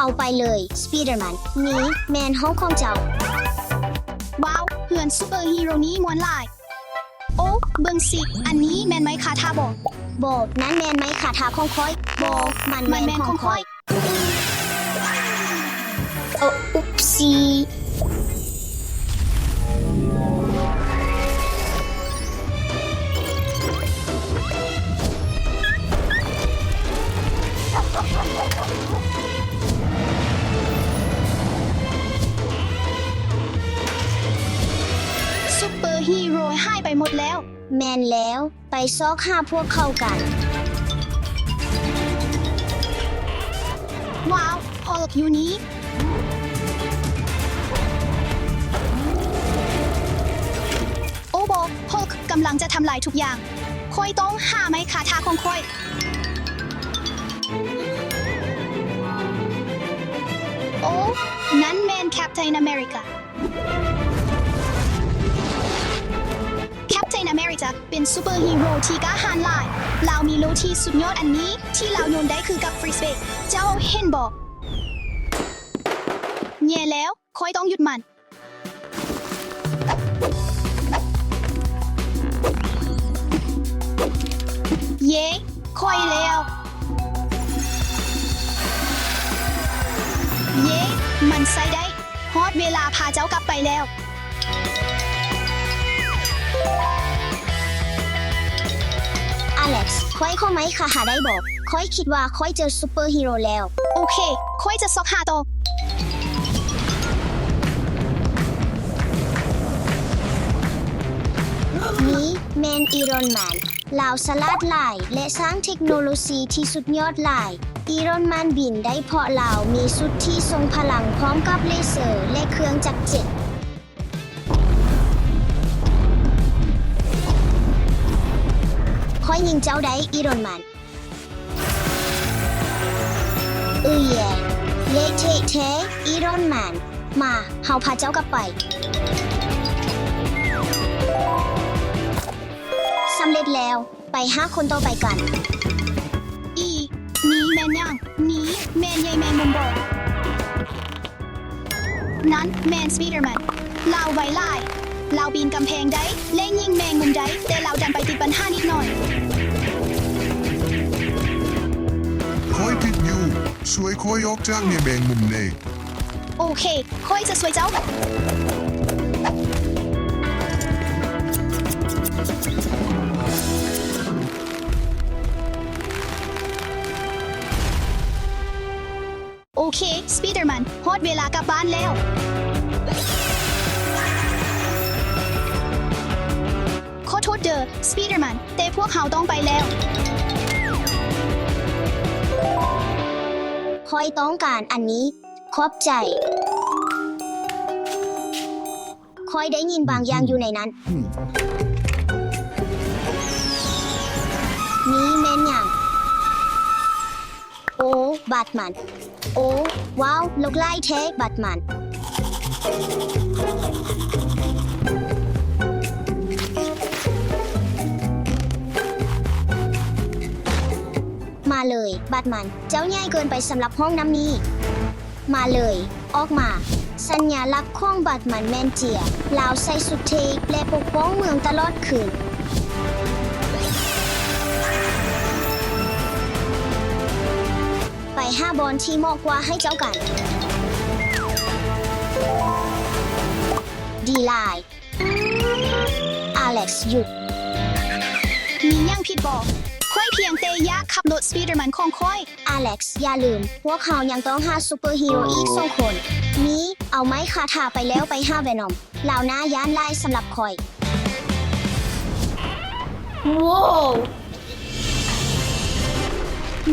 ເອົາໄປເລີຍ ສະປີດເດີແມນ. ນີ້ແມ່ນຫ້ອງຂອງເຈົ້າ. ວ້າວ ເຮືອນຊຸບເປີຮີໂຣນີ້ມ່ວນຫຼາຍ. ໂອ້ ເບິ່ງຊິ ອັນນີ້ແມ່ນໄມ້ຄາຖາບໍ? ບໍ່, ນັ້ນແມ່ນໄມ້ຄາຖາຂອງຂ້ອຍ. ບໍ່, ມັນແມ່ນຂອງຂ້ອຍ. ໂອ້ ອຸບຊີ. ຊຸບເປີຮີໂຣຫາຍໄປໝົດແລ້ວ. ແມ່ນແລ້ວ. ໄປຊອກຫາພວກເຂົາກັນ. ວ້າວ ຮອກຢູ່ນີ້. ໂອ້ບໍ່ ຮອກກຳລັງຈະທຳລາຍທຸກຢ່າງ. ຂ້ອຍຕ້ອງຫາໄມ້ຄາຖາຂອງຂ້ອຍ. ໂອ້ ນັ້ນແມ່ນແຄັບເຕັນອາເມລິກາ. ແຄັບເຕັນອາເມລິກາເປັນຊຸບເປີຮີໂຣທີ່ກ້າຫານຫຼາຍ. ລາວມີໂລ່ທີ່ສຸດຍອດອັນໜຶ່ງທີ່ລາວໂຍນໄດ້ຄືກັບຟຣີສເບ. ເຈົ້າເຫັນບໍ່? ແຍ່ແລ້ວ, ຂ້ອຍຕ້ອງຢຸດມັນ. ເຢ້ ຂ້ອຍແລ້ວ. ເຢ້ ມັນໃຊ້ໄດ້. ຮອດເວລາພາເຈົ້າກັບໄປແລ້ວ. ອາເລັກ ຂ້ອຍຂໍໄມ້ຄາຖາໄດ້ບໍ່? ຂ້ອຍຄິດວ່າຂ້ອຍເຈີຊຸບເປີຮີໂຣແລ້ວ. ໂອເຄ ຂ້ອຍຈະຊອກຫາຕໍ່. ນີ້ແມ່ນອີຣອນແມນ. ລາວສະຫຼາດຫຼາຍ ແລະ ສ້າງເທັກໂນໂລຊີທີ່ສຸດຍອດຫຼາຍ. ອີຣອນແມນບິນໄດ້ເພາະລາວມີຊຸດທີ່ຊົງພະລັງ ພ້ອມກັບເລເຊີ ແລະ ເຄື່ອງຈັກເຈັດ. ຂ້ອຍຍິງເຈົ້າໄດ້ ອີຣອນແມນ. ເອີຍ ເລະເທະແທ້ ອີຣອນແມນ. ມາ ເຮົາພາເຈົ້າກັບໄປ. ສຳເລັດແລ້ວ. ໄປຫາຄົນຕໍ່ໄປກັນ. ອີ ນີ້ແມ່ນຫຍັງ? ນີ້ແມ່ນໃຍແມງມຸມບໍ? ນັ້ນແມ່ນສະປີດເດີແມນ. ລາວໄວຫຼາຍ. ລາວປີນກຳແພງໄດ້ ແລະ ຍິງແມງມຸມໄດ້, ແຕ່ລາວດັນໄປຕິດບັນຫານິດໜ້ອຍ. ຂ້ອຍຕິດຢູ່. ຊ່ວຍຂ້ອຍອອກຈາກໃຍແມງມຸມແດ່. ໂອເຄ ຂ້ອຍຈະຊ່ວຍເຈົ້າ. ໂອເຄ ສະປີດເດີແມນ, ຮອດເວລາກັບບ້ານແລ້ວ. ຂໍໂທດເດີ ສະປີດເດີແມນ, ແຕ່ພວກເຮົາຕ້ອງໄປແລ້ວ. ຂ້ອຍຕ້ອງການອັນນີ້. ຂອບໃຈ. ຂ້ອຍໄດ້ຍິນບາງຢ່າງຢູ່ໃນນັ້ນ. ນີ້ແມ່ນຫຍັງ? ໂອ້ ບາດມັນ. ໂອ້ ວ້າວ ໂລກຮ້າຍແທ້ ບາດມັນ. ມາເລີຍ ບາດມັນ. ເຈົ້າໃຫຍ່ເກີນໄປສຳລັບຫ້ອງນ້ຳນີ້. ມາເລີຍ ອອກມາ. ສັນຍາລັກຂອງບາດມັນແມ່ນເຈຍ. ລາວໃສ່ຊຸດເທ່ ແລະ ປົກປ້ອງເມືອງຕະຫຼອດຄືນ. ໄປຫາບ່ອນທີ່ເໝາະກວ່າໃຫ້ເຈົ້າກັນ. ດີຫຼາຍ. ອາເລັກ ຢຸດ. ມີຫຍັງຜິດບໍ່? ຂ້ອຍພຽງແຕ່ຢາກຂັບລົດສະປີດເດີແມນຂອງຂ້ອຍ. ອາເລັກ ຢ່າລືມ, ພວກເຮົາຍັງຕ້ອງຫາຊຸບເປີຮີໂຣອີກສອງຄົນ. ມີ ເອົາໄມ້ຄາຖາໄປແລ້ວ, ໄປຫາເວນອມ. ລາວໜ້າຢ້ານຫຼາຍສຳລັບຂ້ອຍ. ໂວ້!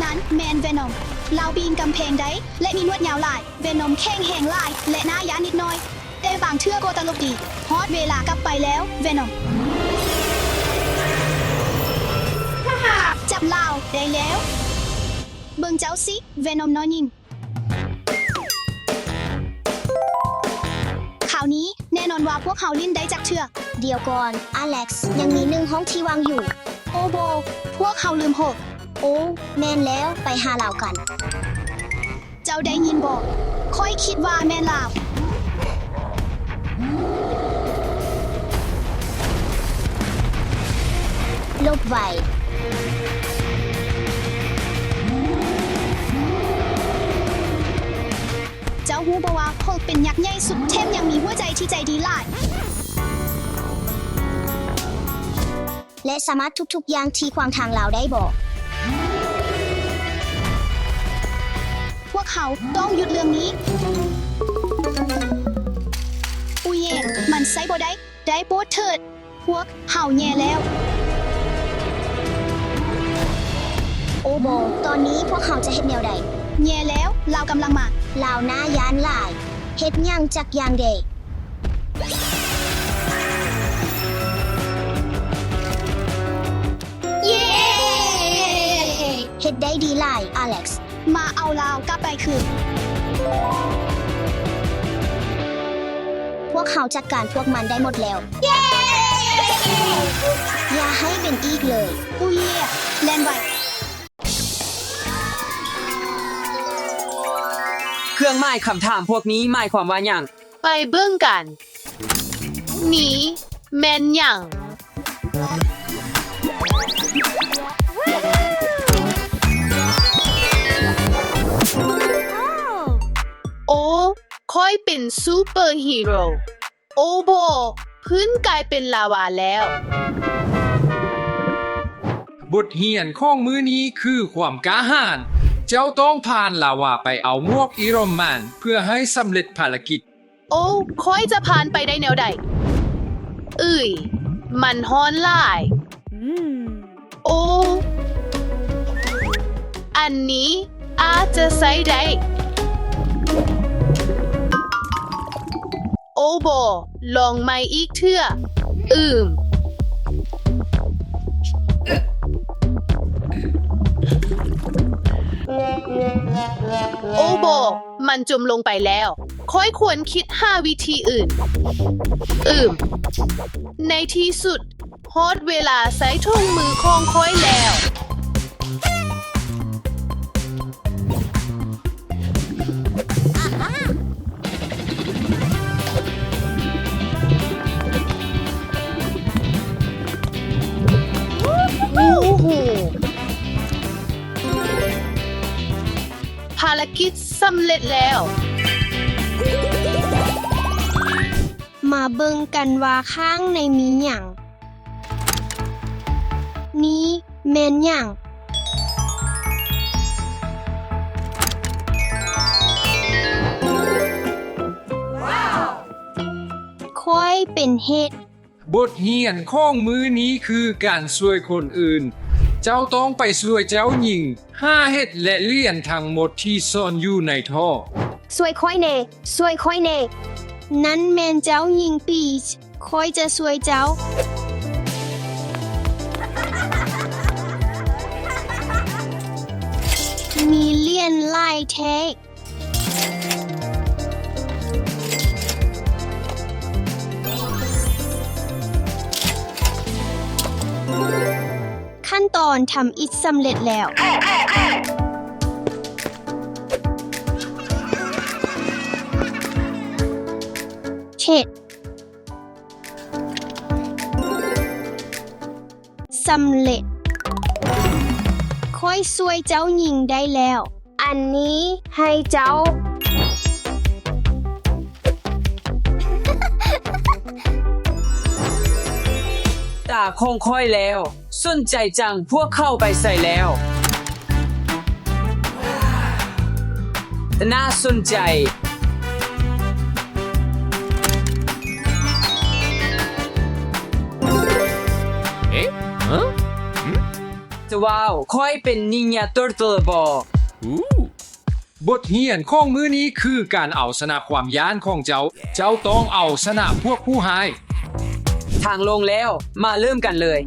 ນັ້ນແມ່ນເວນອມ. ລາວປີນກຳແພງໄດ້ ແລະ ມີໜວດຍາວຫຼາຍ. ເວນອມແຂງແຮງຫຼາຍ ແລະ ໜ້າຢ້ານນິດໜ້ອຍ. ແຕ່ບາງເທື່ອກໍຕະຫຼົກດີ. ຮອດເວລາກັບໄປແລ້ວ ເວນອມ. ຈັບລາວໄດ້ແລ້ວ. ເບິ່ງເຈົ້າຊິ ເວນອມນ້ອຍຍິງ. ຄາວນີ້ແນ່ນອນວ່າພວກເຮົາຫຼິ້ນໄດ້ຈັກເທື່ອ. ດຽວກ່ອນ ອາເລັກ ຍັງມີໜຶ່ງຫ້ອງທີ່ວ່າງຢູ່. ໂອ້ບໍ່ ພວກເຮົາລືມໂຮກ. ໂອ້ ແມ່ນແລ້ວ ໄປຫາລາວກັນ. ເຈົ້ າໄດ້ຍິນບໍ່? ຂ້ອຍຄິດວ່າແມ່ນລາວ. ຫຼົບໄວ. ເຈົ້າຮູ້ບໍ່ວ່າໂຮກເປັນຍັກໃຫຍ່ສຸດ ແຖມຍັງມີຫົວໃຈທີ່ໃຈດີຫຼາຍ ແລະ ສາມາດທຸບທຸກຢ່າງທີ່ຂວາງທາງລາວໄດ້ບໍ່? ພວກເຮົາຕ້ອງຢຸດເລື່ອງນີ້. ອຸເຢ ມັນໃຊ້ບໍ່ໄດ້. ໄດ້ໂປດເຖີດ. ພວກເຮົາແຍ່ແລ້ວ. ໂອບໍ ຕອນນີ້ພວກເຮົາຈະເຮັດແນວໃດ? ແຍ່ແລ້ວ, ລາວກຳລັງມາ. ລາວໜ້າຢ້ານຫຼາຍ. ເຮັດຫຍັງຈັກຢ່າງເດ? ເຢ້! ເຮັດໄດ້ດີຫຼາຍ, ອາເລັກ. ມາເອົາລາວກັບໄປຄືນ. ພວກເຮົາຈັດການພວກມັນໄດ້ໝົດແລ້ວ. ເຢ້! ຢ່າໃຫ້ເປັນອີກເລີຍ. ອຸເຢ ແລ່ນໄວ. ເຄື່ອງໝາຍຄຳຖາມພວກນີ້ໝາຍຄວາມວ່າຫຍັງ? ໄປເບິ່ງກັນ. ນີ້ແມ່ນຫຍັງ? ໂອ້ ຂ້ອຍເປັນຊຸບເປີຮີໂຣ. ໂອບໍ ພື້ນກາຍເປັນລາວາແລ້ວ. ບົດຮຽນຂອງມື້ນີ້ຄືຄວາມກ້າຫານ. ເຈົ້າຕ້ອງຜ່ານລາວາໄປເອົາໝວກອີຣອນແມນເພື່ອໃຫ້ສຳເລັດພາລະກິດ. ໂອ້ ຂ້ອຍຈະຜ່ານໄປໄດ້ແນວໃດ? ເອີຍ ມັນຮ້ອນຫຼາຍ. ໂອ້ ອັນນີ້ອາດຈະໃຊ້ໄດ້. ໂອບໍ ລອງໃໝ່ອີກເທື່ອ. ອືມ. ໂອບໍ ມັນຈົມລົງໄປແລ້ວ. ຂ້ອຍຄວນຄິດຫາວິທີອື່ນ. ອືມ. ໃນທີ່ສຸດ, ຮອດເວລາໃສ່ຖົງມືຂອງຂ້ອຍແລ້ວ. ໂອ້ໂຫ! ພາລະກິດສຳເລັດແລ້ວ. ມາເບິ່ງກັນວ່າຂ້າງໃນມີຫຍັງ. ນີ້ແມ່ນຫຍັງ? ຂ້ອຍເປັນເຫັດ. ບົດຮຽນຂອງມື້ນີ້ຄືການຊ່ວຍຄົນອື່ນ. ເຈົ້າຕ້ອງໄປຊ່ວຍເຈົ້າຍິງ ຫາເຫັດ ແລະ ຫຼຽນທັງໝົດທີ່ຊ່ອນຢູ່ໃນທໍ່. ຊ່ວຍຂ້ອຍແດ່, ຊ່ວຍຂ້ອຍແດ່. ນັ້ນແມ່ນເຈົ້າຍິງປີຊ, ຂ້ອຍຈະຊ່ວຍເຈົ້າ. ມີຫຼຽນຫຼາຍແທ້. ຂັ້ນຕອນທຳອິດສຳເລັດແລ້ວ. ເຮັດ ສຳເລັດ. ຂ້ອຍຊ່ວຍເຈົ້າຍິງໄດ້ແລ້ວ. ອັນນີ້ໃຫ້ເຈົ້າ. ຕາຂອງຂ້ອຍແລ້ວ. ສົນໃຈຈັງ, ພວກເຂົາໄປໃສແລ້ວ? ໜ້າສົນໃຈ. ເອະ? ຮະ? ຫຶ? ວ້າວ, ຂ້ອຍເປັນນິນຍາເຕີເຕີບໍ. ອູ້. ບົດຮຽນຂອງມື້ນີ້ຄືການເອົາຊະນະຄວາມຢ້ານຂອງເຈົ້າ. ເຈົ້າຕ້ອງເອົາຊະນະພວກຜູ້ຮ້າຍ. ທາງລົງແລ້ວ, ມາເລີ່ມກັນເລີຍ.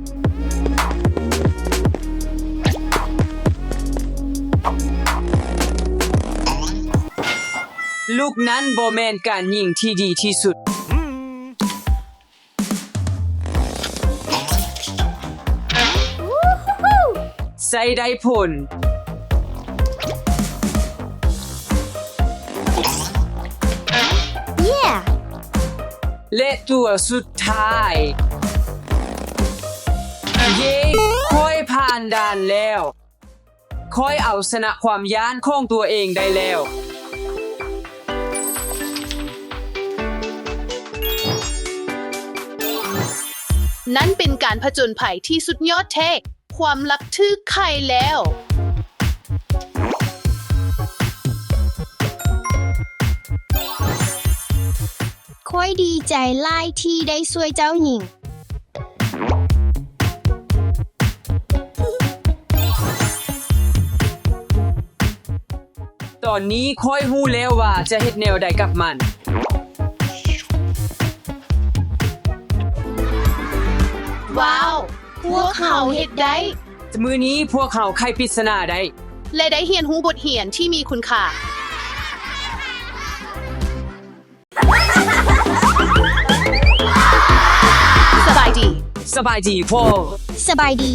ລູກນັ້ນບໍ່ແມ່ນການຍິງທີ່ດີທີ່ສຸດ. ໃຊ້ໄດ້ຜົນ. ແລະ ຕົວສຸດທ້າຍ. ເຢ້! ຂ້ອຍຜ່ານດ່ານແລ້ວ. ຂ້ອຍເອົາຊະນະຄວາມຢ້ານຂອງຕົວເອງໄດ້ແລ້ວ. ນັ້ນເປັນການຜະຈົນໄພທີ່ສຸດຍອດແທ້. ຄວາມລັບຖືກໄຂແລ້ວ. ຂ້ອຍດີໃຈຫຼາຍທີ່ໄດ້ຊ່ວຍເຈົ້າຍິງ. ຕອນນີ້ຂ້ອຍຮູ້ແລ້ວວ່າຈະເຮັດແນວໃດກັບມັນ. ວ້າວ! ພວກເຮົາເຮັດໄດ້! ມື້ນີ້ພວກເຮົາໄຂປິດສະໜາໄດ້ ແລະ ໄດ້ຮຽນຮູ້ບົດຮຽນທີ່ມີຄຸນຄ່າ. ສະບາຍດີ. ສະບາຍດີພໍ່. ສະບາຍດີ.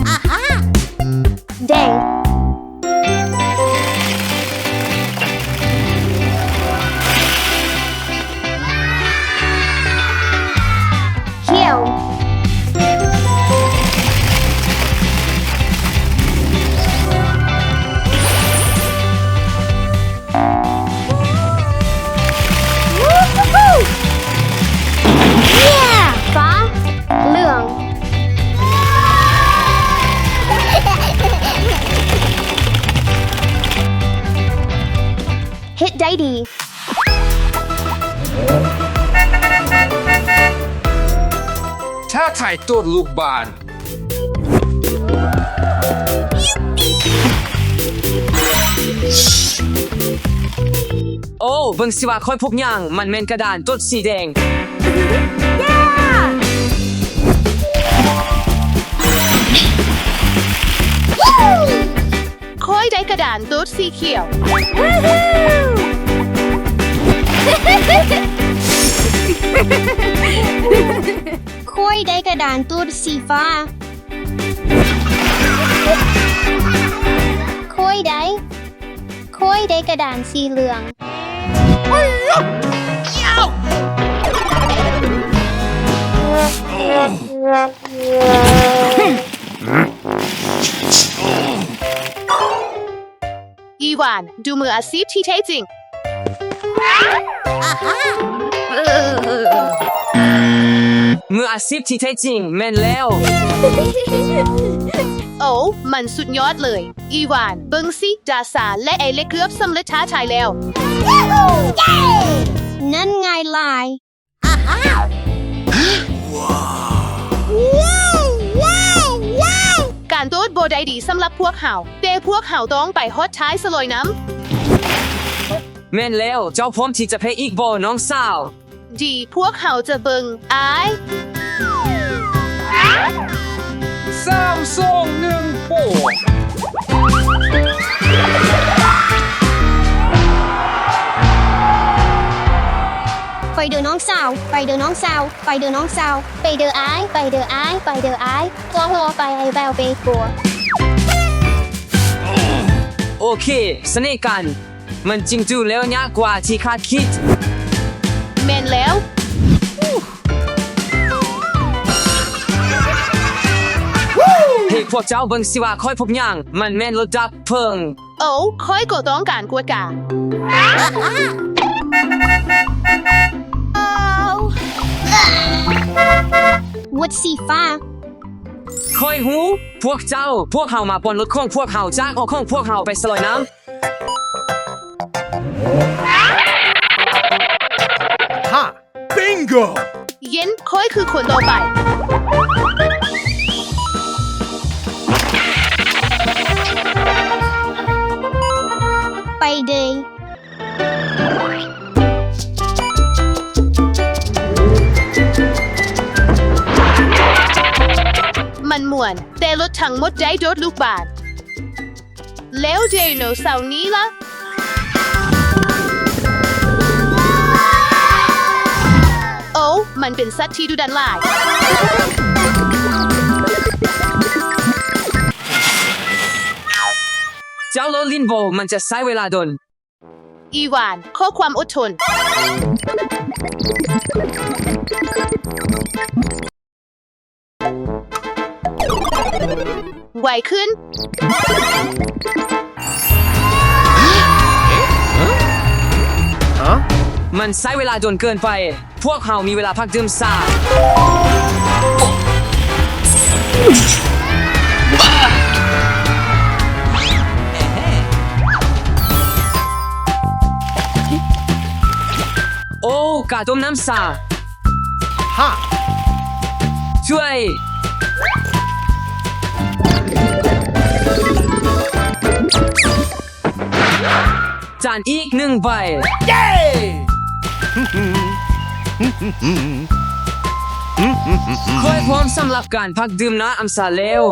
ອາຮາ ແດງ ຂຽວ ຟ້າ ເຫຼືອງ ເຮັດໄດ້ດີ. ທ້າທາຍໂຕດລູກບານ. ໂອ້ ເບິ່ງຊິວ່າຂ້ອຍພົບຫຍັງ, ມັນແມ່ນກະດານໂຕດສີແດງ. ຂ້ອຍໄດ້ກະດານໂຕດສີຂຽວ. ຂ້ອຍໄດ້ກະດານໂຕດສີຟ້າ. ຂ້ອຍໄດ້ ຂ້ອຍໄດ້ກະດານສີເຫຼືອງ. ອີວານ ດູມືອາຊີບທີ່ແທ້ຈິງ. ອາຮາ ມືອາຊີບທີ່ແທ້ຈິງ, ແມ່ນແລ້ວ. ໂອ້ ມັນສຸດຍອດເລີຍ. ອີວານ ເບິ່ງຊິ, ດາຊາ ແລະ ເອເລັກເກືອບສຳເລັດທ້າທາຍແລ້ວ. ນັ້ນງ່າຍຫຼາຍ. ການໂຕດບໍ່ໄດ້ດີສຳລັບພວກເຮົາ, ແຕ່ພວກເຮົາຕ້ອງໄປຮອດທ້າຍສະຫຼອຍນ້ຳ. ແມ່ນແລ້ວ, ເຈົ້າພ້ອມທີ່ຈະແພ້ອີກບໍ່ ນ້ອງສາວ? ດີ, ພວກເຮົາຈະເບິ່ງອ້າຍ. ສາມ ສອງ ໜຶ່ງ ໂປ. ໄປເດີນ້ອງສາວ, ໄປເດີນ້ອງສາວ, ໄປເດີນ້ອງສາວ, ໄປເດີອ້າຍ, ໄປເດີອ້າຍ, ໄປເດີອ້າຍ, ກໍລໍໄປໄອ້ແວວເບໂກ. ໂອເຄ, ສະເໜ່ກັນ. ມັນຈິງດູແລ້ວຍາກກວ່າທີ່ຄາດຄິດ. ແມ່ນແລ້ວ. ເຮີ້ຍ ພວກເຈົ້າເບິ່ງຊິວ່າຂ້ອຍພົບຫຍັງ, ມັນແມ່ນລົດດັບເພີງ. ໂອ້ ຂ້ອຍກໍຕ້ອງການກວດກາ. ໂອ້ ວົດສີຟ້າ. ຂ້ອຍຮູ້, ພວກເຈົ້າ, ພວກເຮົາມາປ່ອນລົດຂອງພວກເຮົາຈາກຫໍຂອງພວກເຮົາໄປສະຫຼອຍນ້ຳ. ຮະ ບິງໂກ! ເຢັນ, ຂ້ອຍຄືຄົນຕໍ່ໄປ. ໄປເດີ. ມັນມ່ວນ, ແຕ່ລົດທັງໝົດໄດ້ໂດດລູກບານ. ແລ້ວໄດໂນເສົານີ້ລະ? ໂອ້ ມັນເປັນສັດທີ່ດຸດັນຫຼາຍ. ເຈົ້າໂລລິນໂບ ມັນຈະໃຊ້ເວລາດົນ. ອີວານ ຂໍຄວາມອົດທົນ. ໄວຂຶ້ນ. ມັນໃຊ້ເວລາດົນເກີນໄປ. ພວກເຮົາມີເວລາພັກດື່ມຊາ. ໂອ້ ກາຕົ້ມນ້ຳຊາ. ຮະ ຊ່ວຍ. ຈານອີກໜຶ່ງໃບ. ເຢ້ ຂ້ອຍພ້ອມສຳລັບການພັກດື່ມນ້ຳຊາແລ້ວ.